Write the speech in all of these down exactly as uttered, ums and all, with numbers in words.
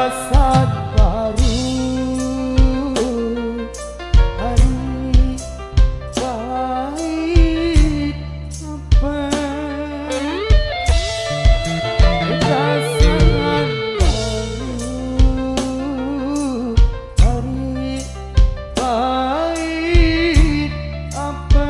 Saat baru hari pahit apa? Perasaan baru hari pahit apa?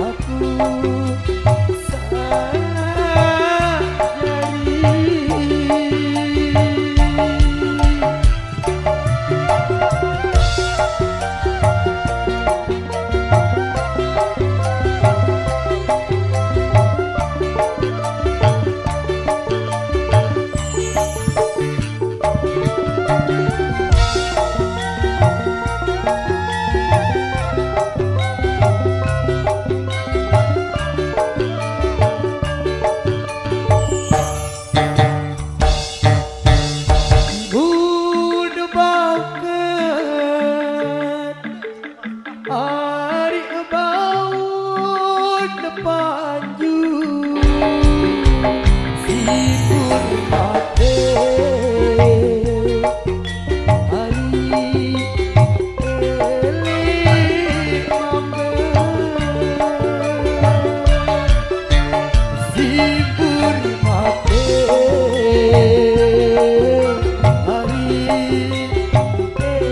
Aku sajadi. Bud baket ari baun panju sipun mate. Ari elik mambet sipun mate. Ari elik mambet.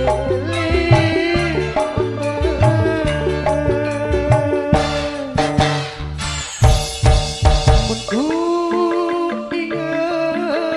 Mun ku inget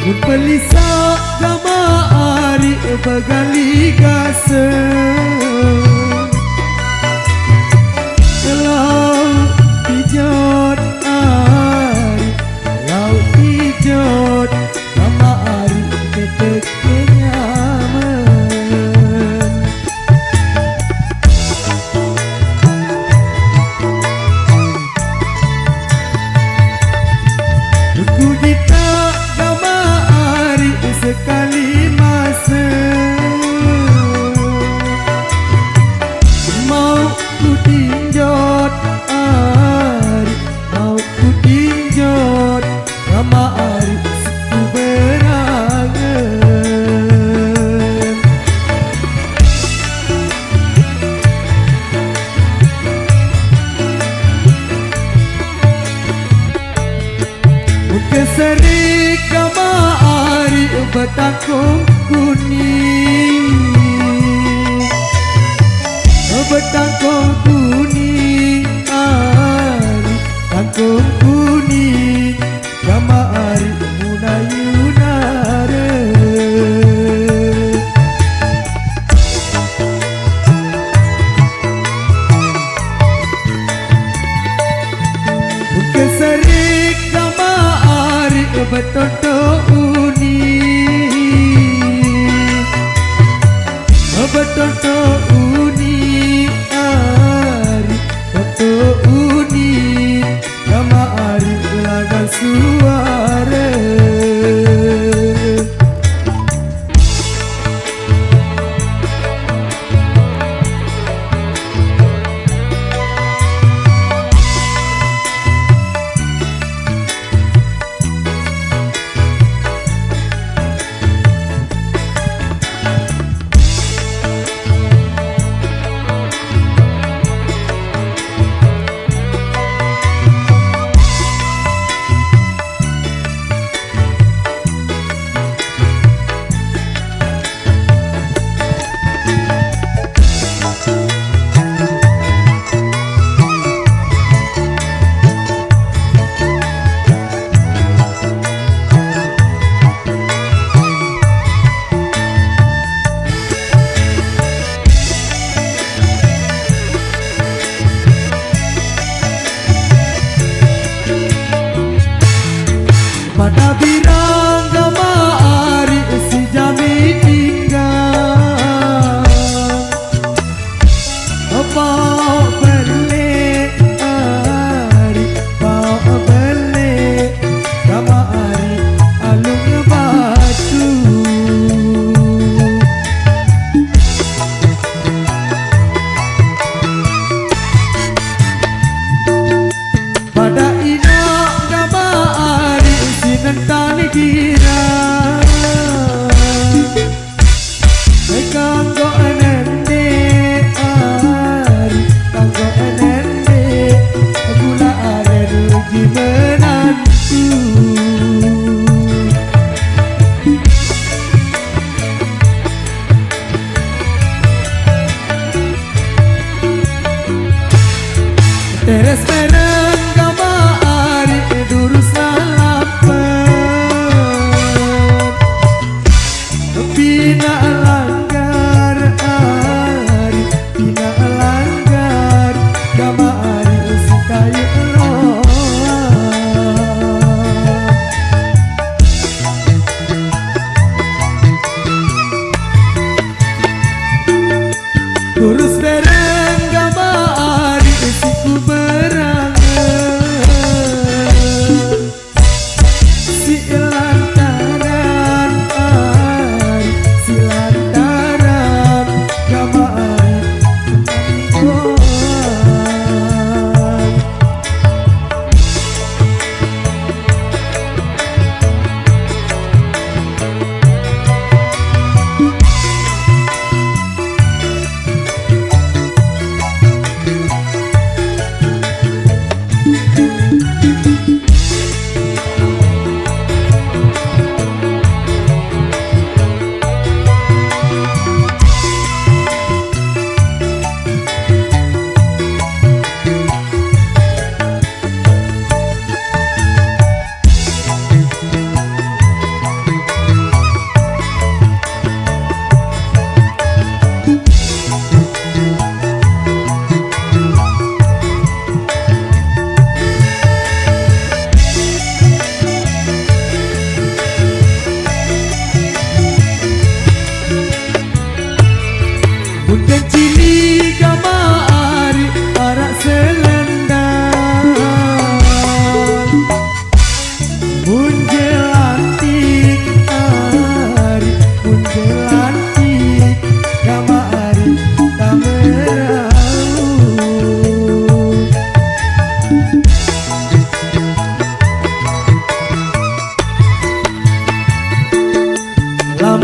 Mun pelisa gama ari begali gase, lau pijot ari, lau pijot gama ari ketek kenyaman. Ku gita gama ari sekali masa, mau ku tinjot ari, mau ku tinjot gama ari siku berangan. Keserik gama ari betangkung kuning, betangkung kuning ari, tangkung kuning gama ari munayunare. Keserik gama ari betoto uni.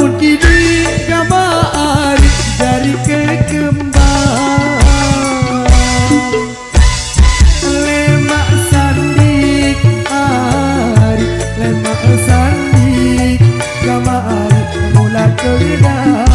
Mun kini gamaq ari jari kekembang. Lemaq sandik ari, lemaq sandik gamaq ari mula kedaun.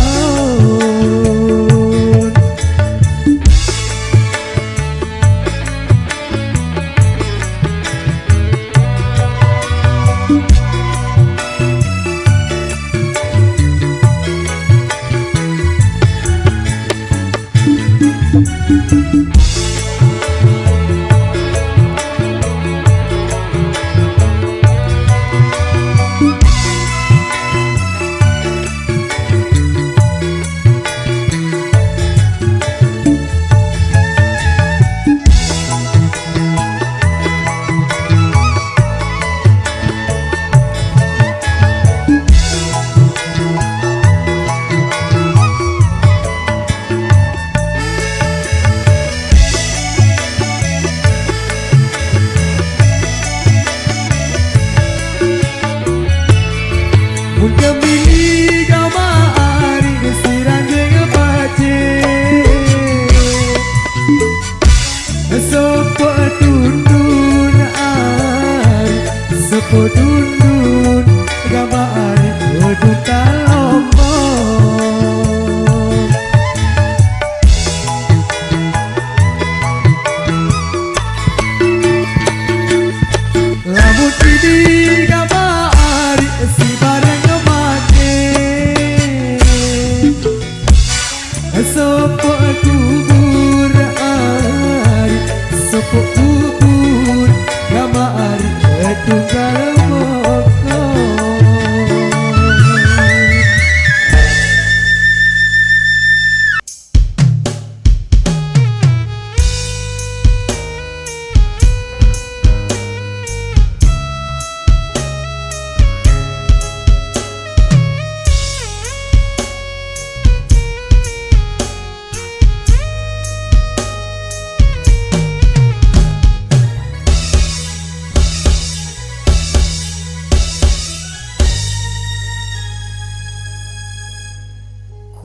Mun kemini gamaq ari sirang jeng pacik. Sopoq tundun ari, sopoq tundun gamaq ari, tundun lombok. Lamun kini gamaq ari sibareng make. Sopoq kubur ari, sopoq kubur gamaq ari tunggal mokok.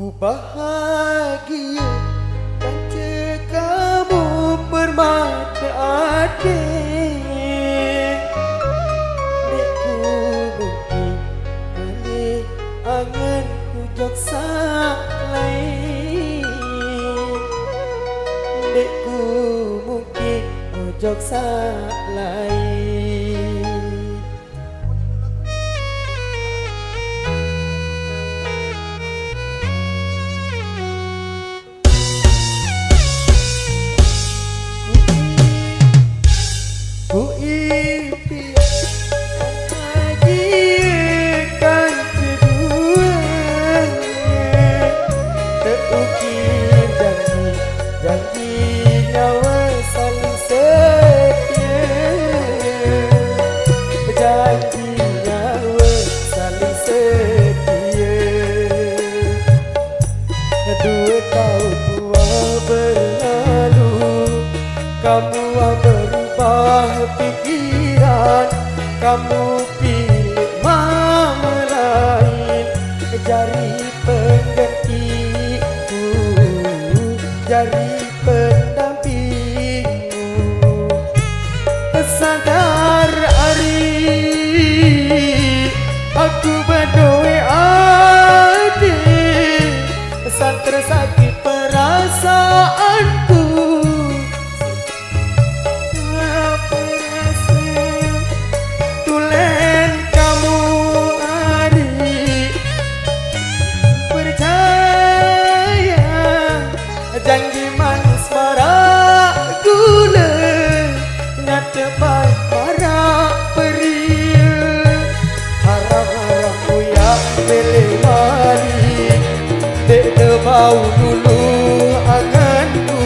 Ku bahagia kance kamu permata ate. Ndeq ku mungkin alih angen ku jok saq lain. Ndeq ku mungkin ojok saq lain. Ku impi lagi kance due, teukir janji, janji nyawe saling setie. Janji nyawe saling setie. Dua tahun dua berlalu, kamu berubah pikiran, kamu pilih mama lain, jari penggantiku, jari pendampingmu. Sadar ari, aku bedoe ati, saq tersakit perasaanku. Tulen kamu ari, percaya. Janji manis maraq gule, nyate pait maraq perie. Haram-haram kuyaq mele bali, ndeqne bau luluh angenku.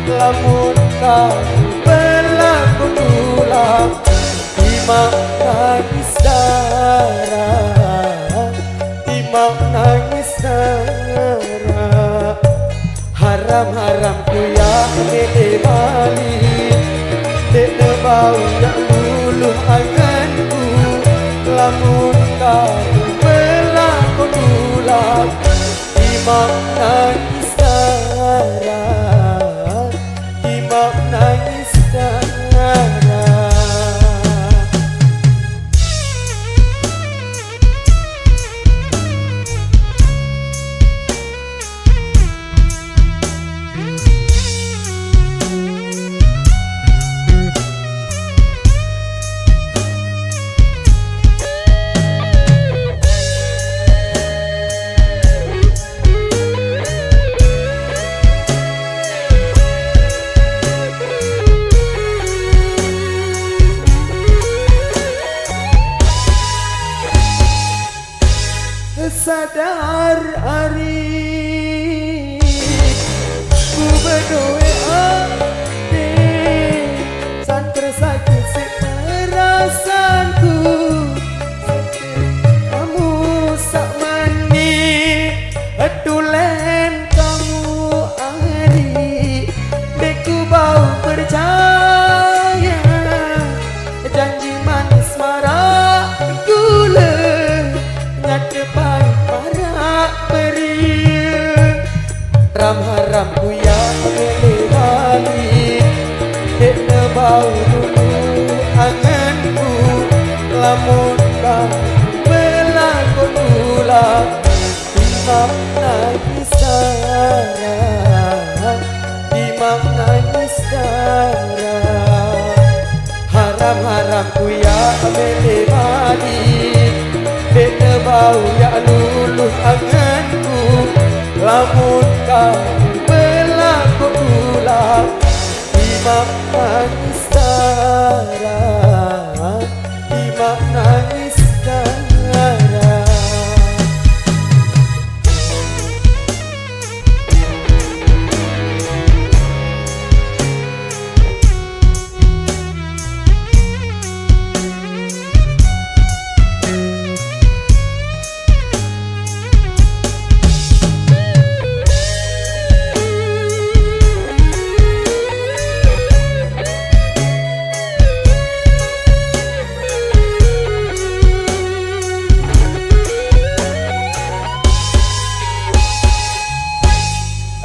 Lamun kamu belaku tulak, timaq nangis darah, timaq nangis darah. Haram-haram kuyaq mele bali, ndeqne bau jaq luluh angenku. Lamun kamu belaku Imam nangis darah, Imam nangis darah. Sadar ari ku bedoe ati, santer sakit si perasaanku. Kamu sak mani, tulen kamu ari, dek ku bau percaya. Janji manis marak gula, nyata pahit marak peria. Haram-haram ku ya mele bali, dek ne bau dulu anganku. Lamun kau belaku pula, Imam nangis darah, Imam nangis darah. Haram-haram ku ya mele bali, dek ne bau ya luluh anganku. Lamun kau belaku pula, Imam nangis darah, Imam nangis darah.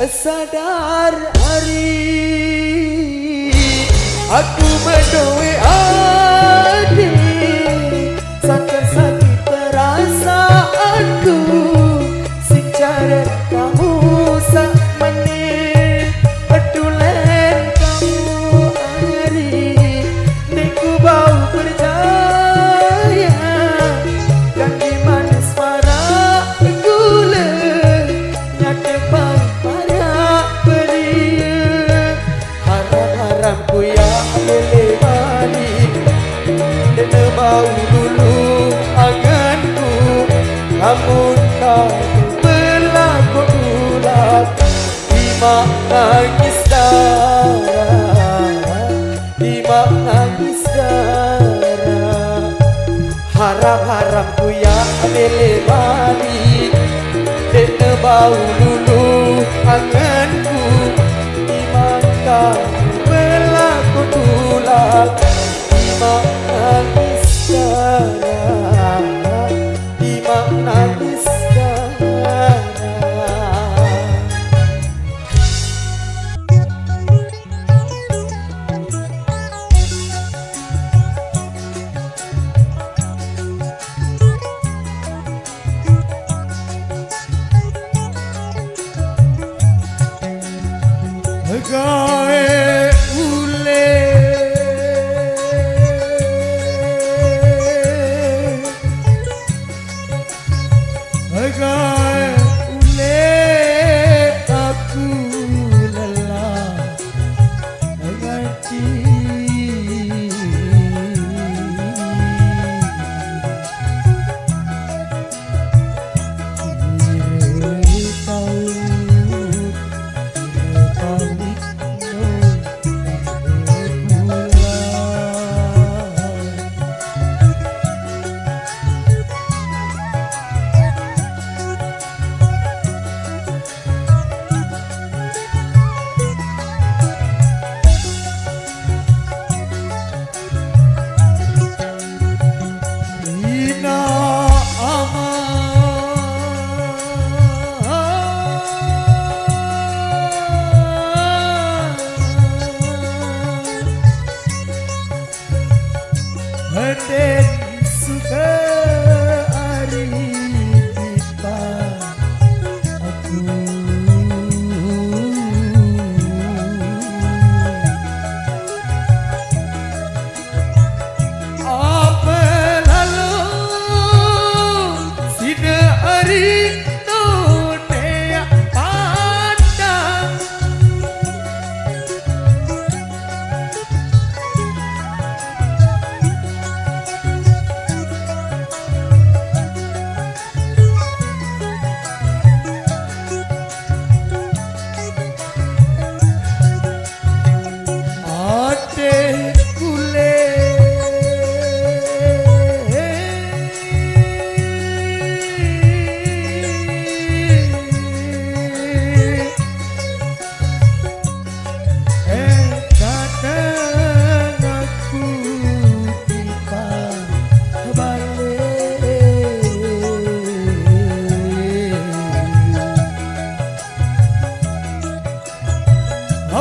Sadar ari, aku bedoe ati, santer sakit perasaanku. Sing care kamu sak mani, tulen kamu ari, dek ku bau percaya. Janji manis marak gula, nyata pahit marak peria. Haram-haram ku ya mele bali, dek ne bau dulu anganku. Lamun kau belaku pula, Imam nangis darah, Imam nangis darah. Haram-haram ku ya mele bali, dek ne bau luluh anganku. Imam kau belaku pula, Imam nangis darah, Imam nangis darah. Gawe ule. Gawe ule aku lelah ngaji.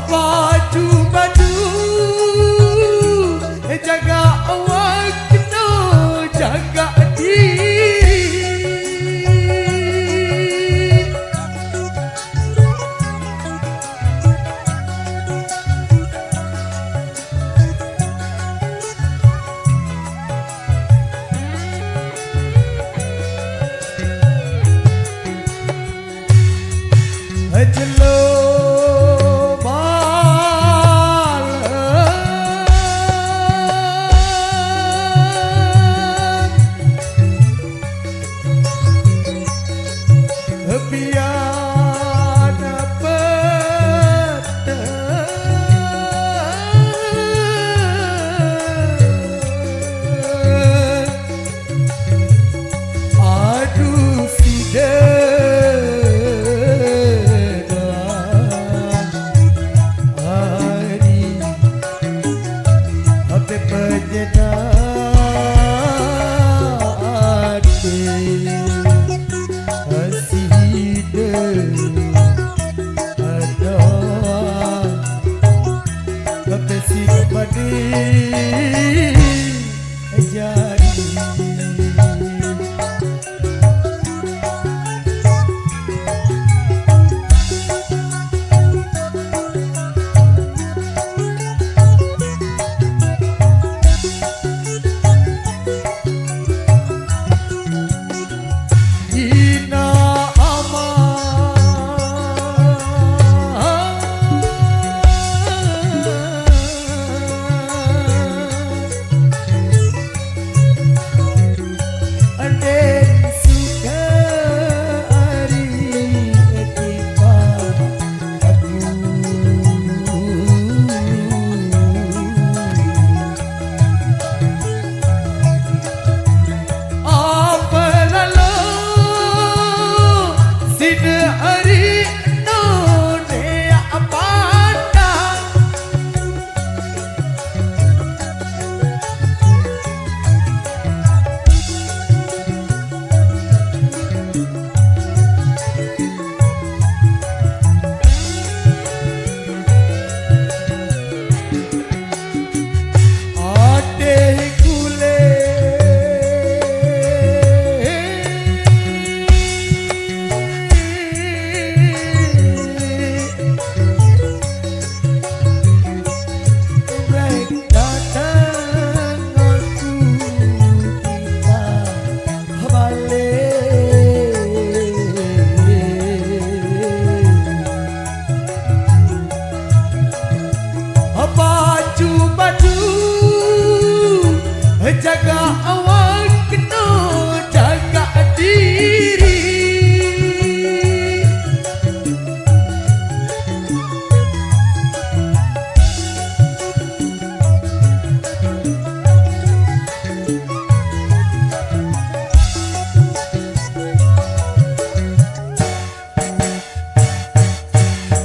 Baju-baju, jaga awak kena jaga diri. Jelo malam biar petang. Aduh, sida doang hari, ape penyedap ati sida doang, ape si badi jadi. Ina ama Aden suka ari timpang aku. Apa lalu sida ari none pandang. Ate kule Break datang aku kita balik. Baju-baju, jaga awak kena jaga diri.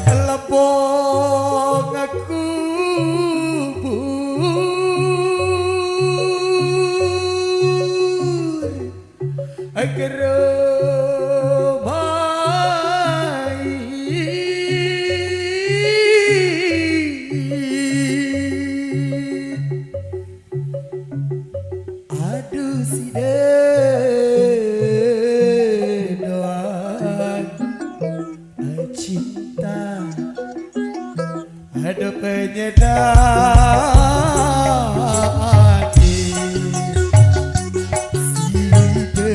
Lebong aku bur. Gerobai. Aduh, sida doang cinta. Ada penyedap hati sida.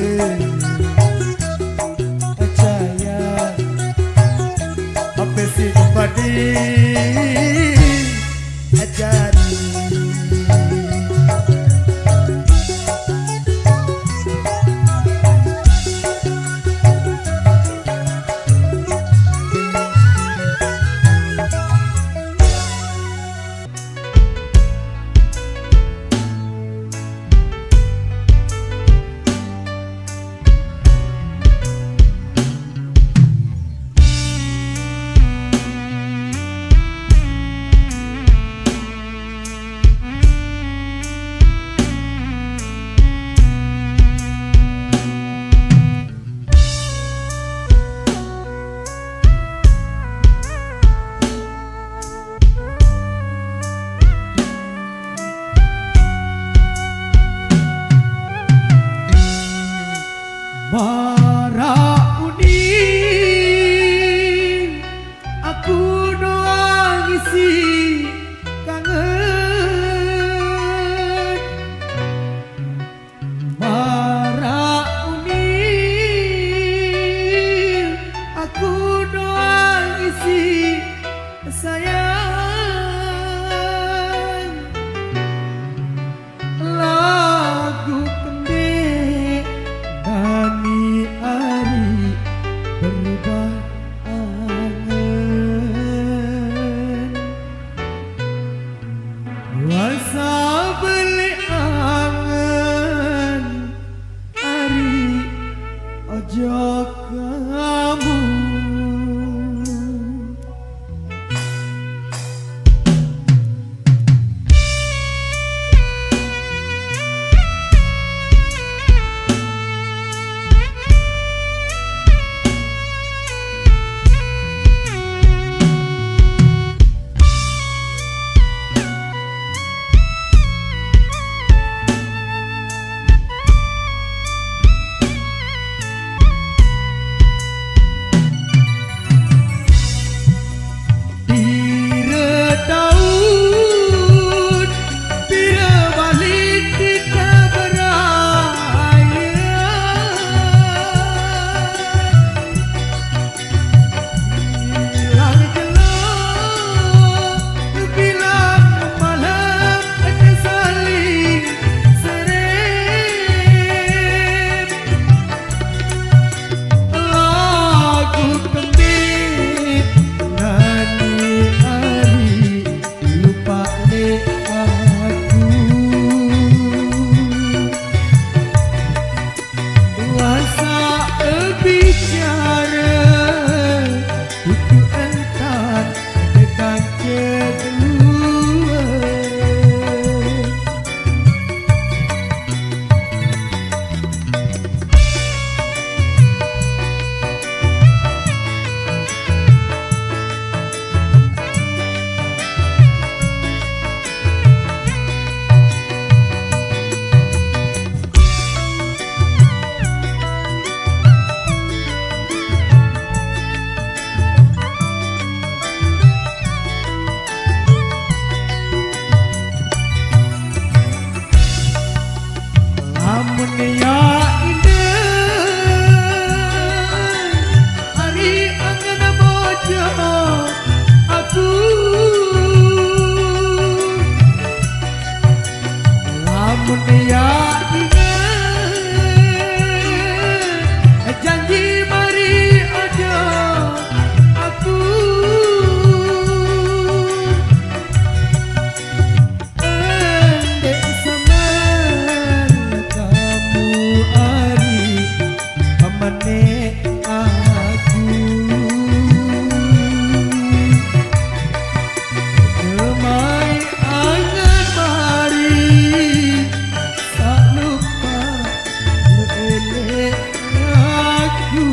Yo kamu. Pira taun, pira balik kita berayat. Bilang jelo, bilang malem, saling serep. Lagu kembe nani ari, lupa le aku. Kuasa bicara, itu entan dekat kedua. Amun ya indah, ari angan bojo aku. Lamun ya ingat janji mari aja aku. Endek semen kamu ari pemene aku. Kemai angan mari sak lupa lu elek aku.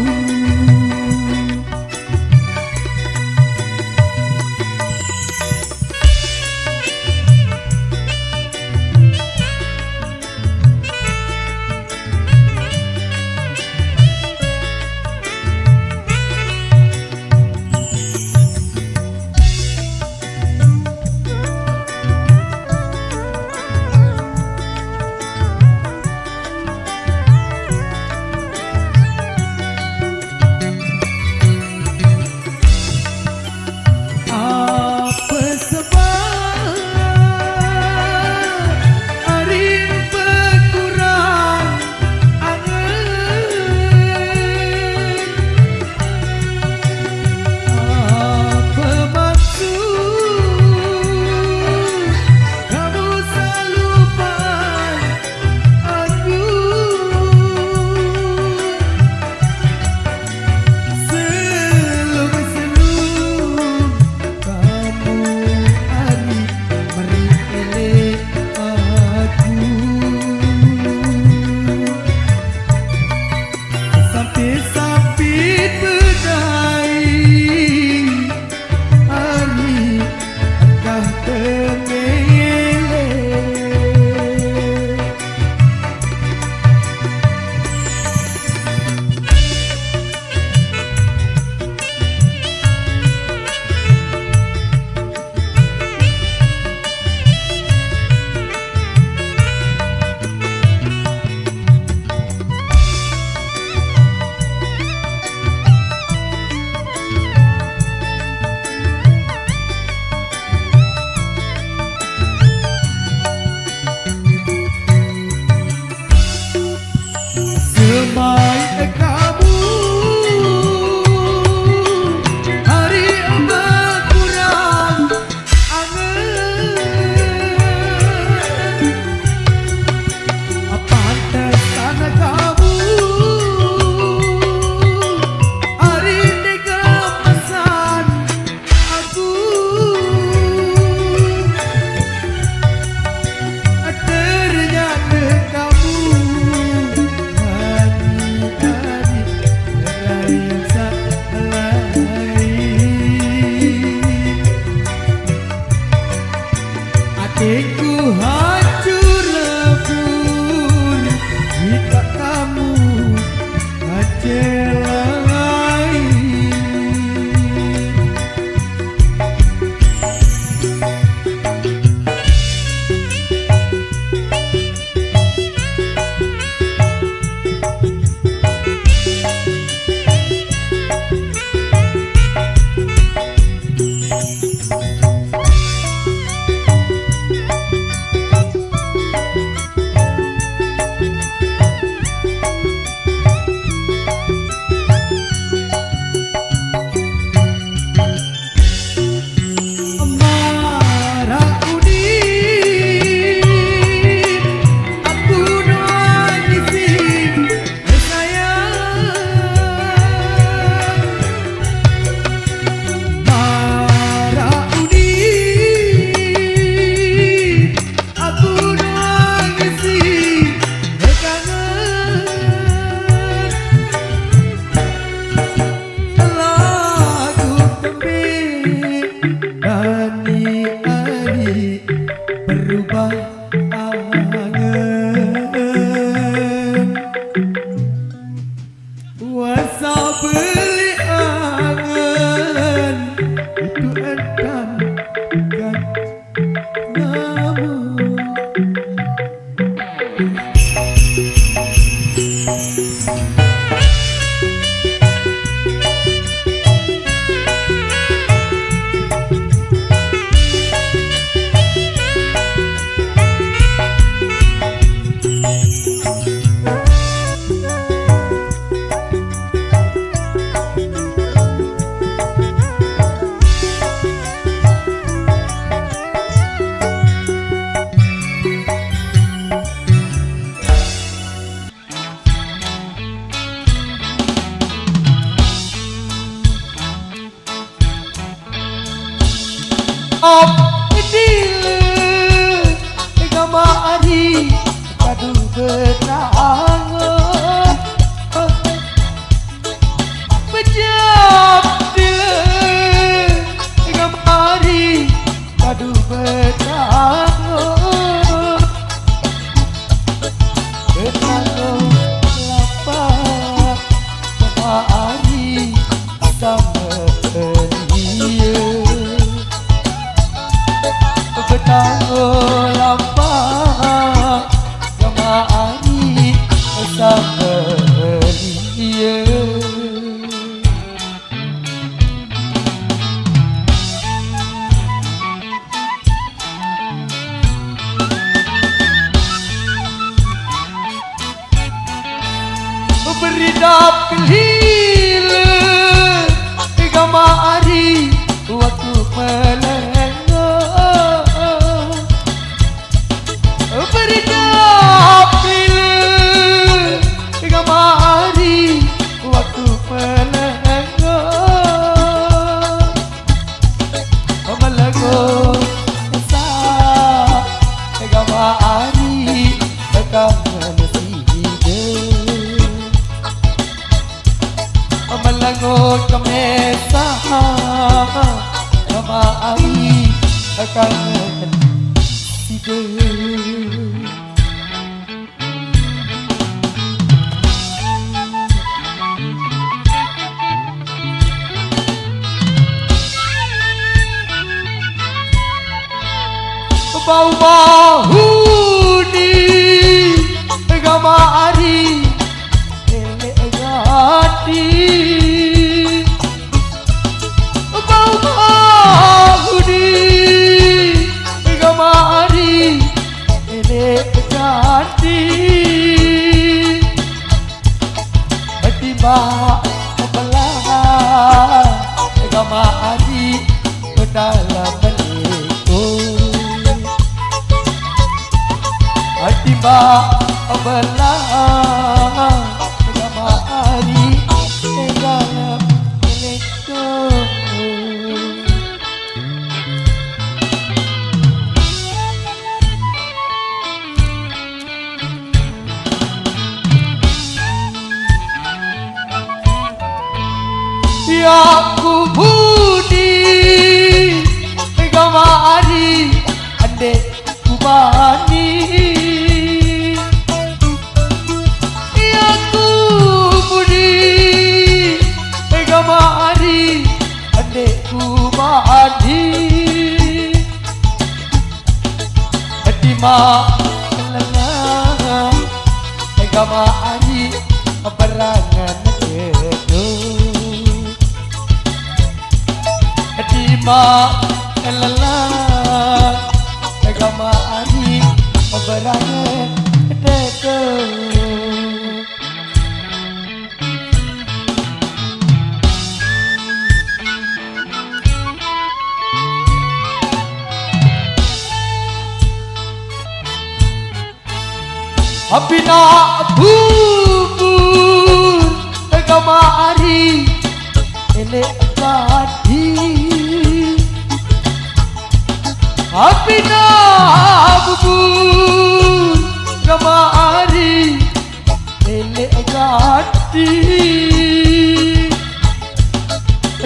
Lagu tembik Dani Ari berubah angen. Wasa beli angen itu entan kan namu. Op dile gama ari padu betang. Pejap dile gama ari padu betang. Betang lapa gama ari sama dia. Betang lapa gama ari sama dia. Beridap kelila gama ari waktu melengah. Beridap kelila gama ari waktu melengah. Melengah sa gama ari kangen sida. Melengah kemesa gama ari kangen sida. Bau-bau ni gama ari elek gati. Bau-bau ni gama ari elek gati. Tiba belah gama ari dalam meliku. Tiba belah gama ari dalam meliku. Ya ku budi gama ari ande ku bani. Ya ku Lelah, gama ari berangan kedo. Dima lelah, gama ari berangan kedo. Apina bubur gama ari elek tadi. Apina bubur gama ari elek tadi.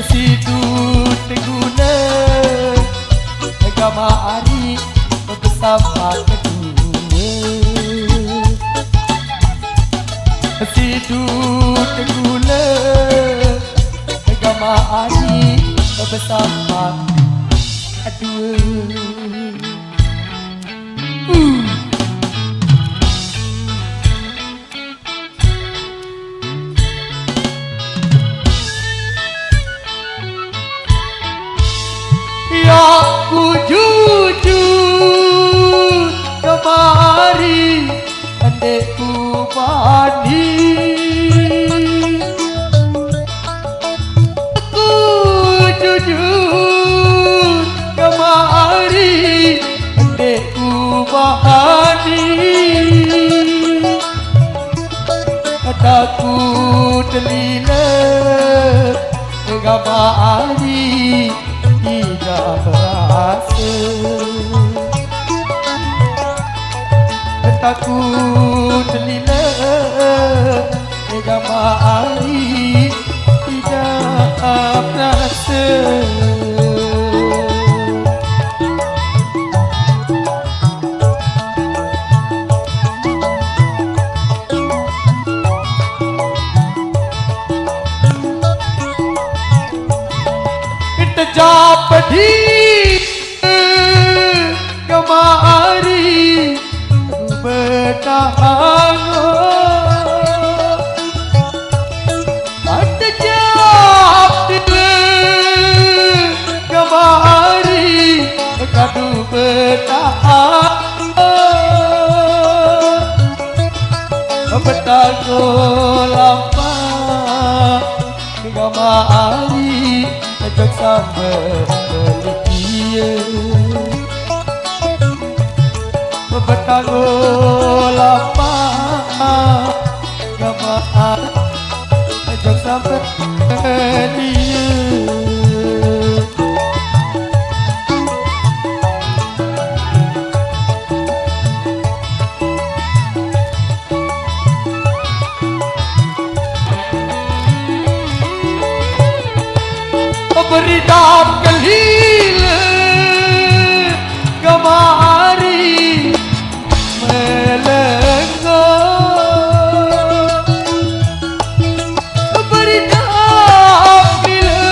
Sidut gula gama ari bersama kedua. Sidut gula gama ari bersama dua. Ya ku jujur kemari, ndek ku bani. Ku jujur kemari, ndek ku bani. Takut lila gama ari tidak berasa. Takut lila gama ari tidak berasa. Kita jumpa di kemari bertahan. Ada jam di kemari kadu bertahan. Bertanggung lama gama ari, ejok sampai dia. Bertanggung lama gama ari, ejok sampai dia. Beridap kelila kemari melenggo. Beridap kelila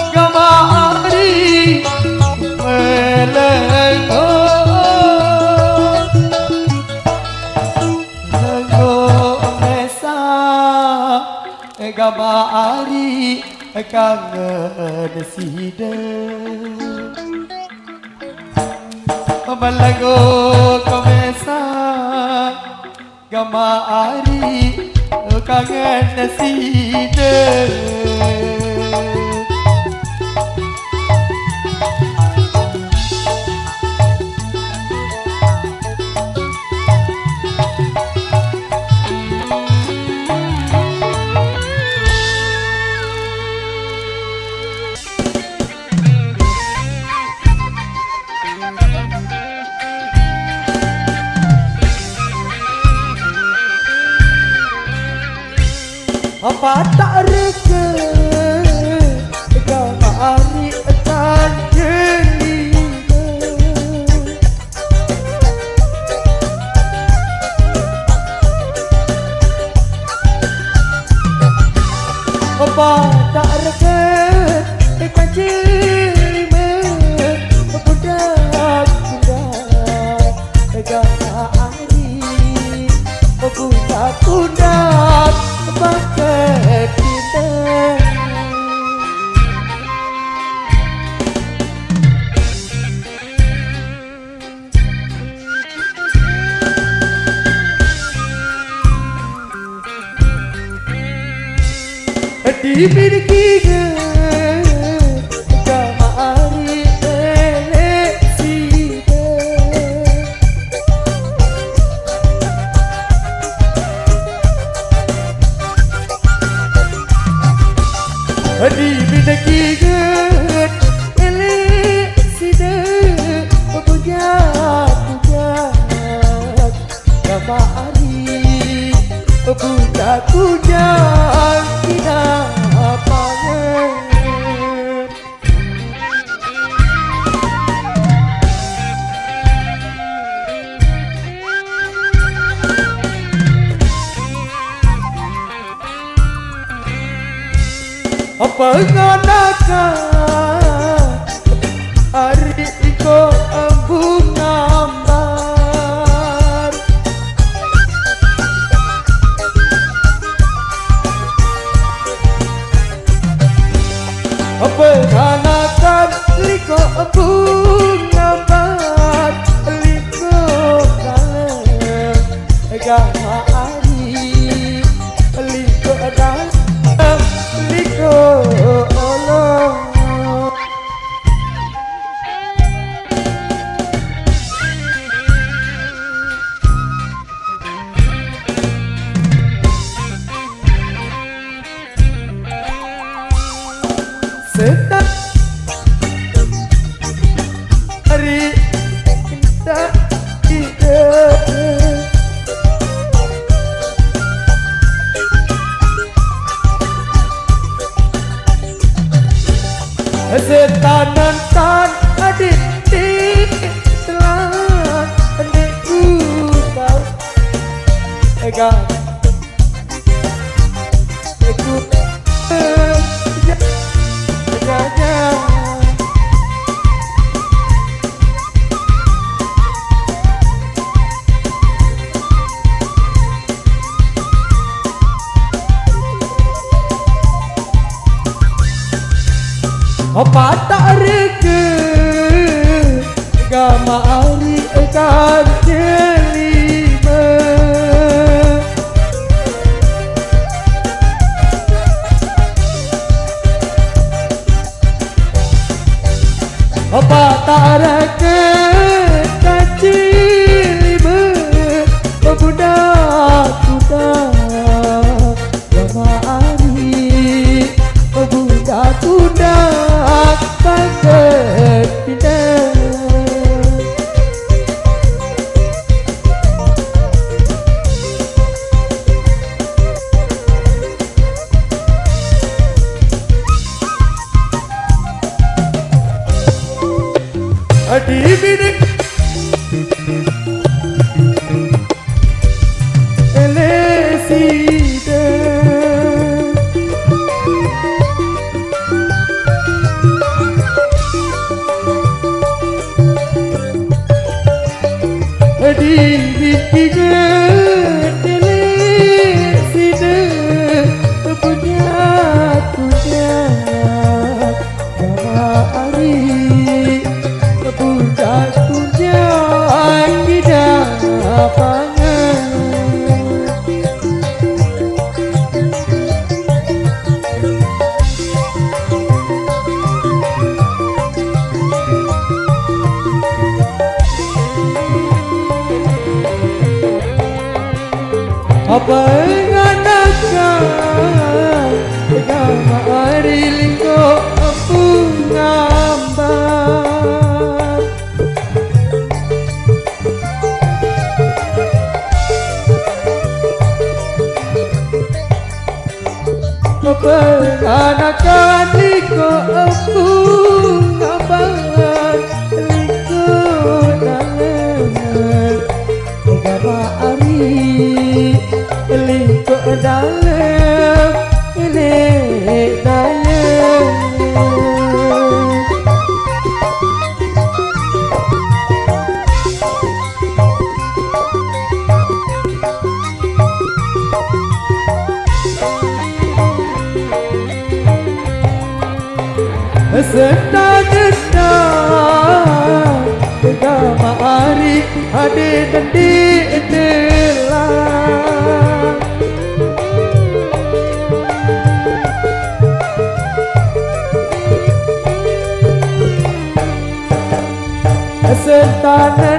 kemari melenggo. Lenggo mesa gama ari kangen sida. Melenggo ke mesa gama ari kangen sida. Apa tak reka gama ari tan terima. Apa tak reka tan terima. Budak-budak Pundak bangkit kita. Di miliki ke kama ari elek sida. Di miliki ke elek sida. Bujak-bujak Kama ari, bujak-bujak, tidak pangan. Apa nganakan ari iko embung ngambar? Apa nganakan liko embung ngambar? Liko kalem gama ari, liko dan liko olo. Setan ari kita ide. Setan nonton aditi telah niku tahu. Ega. Aku, eh, ya, ya, ya. Apa tak reka gama ari akan terima? Apa tak reka kaci lima budak-budak? Lama ari budak-budak bangkit pindah. Adi bidik elesida. Di mimpi gedele sida punya-punya gama ari puncak-puncak hidangan. Apa nganakan gama ari lingko embung ngambar? Peranakan liko embung ngambar, liko dalem gama ari, liko dalem, liko dalem. Sentana tega maari ade dendi telah. Sentana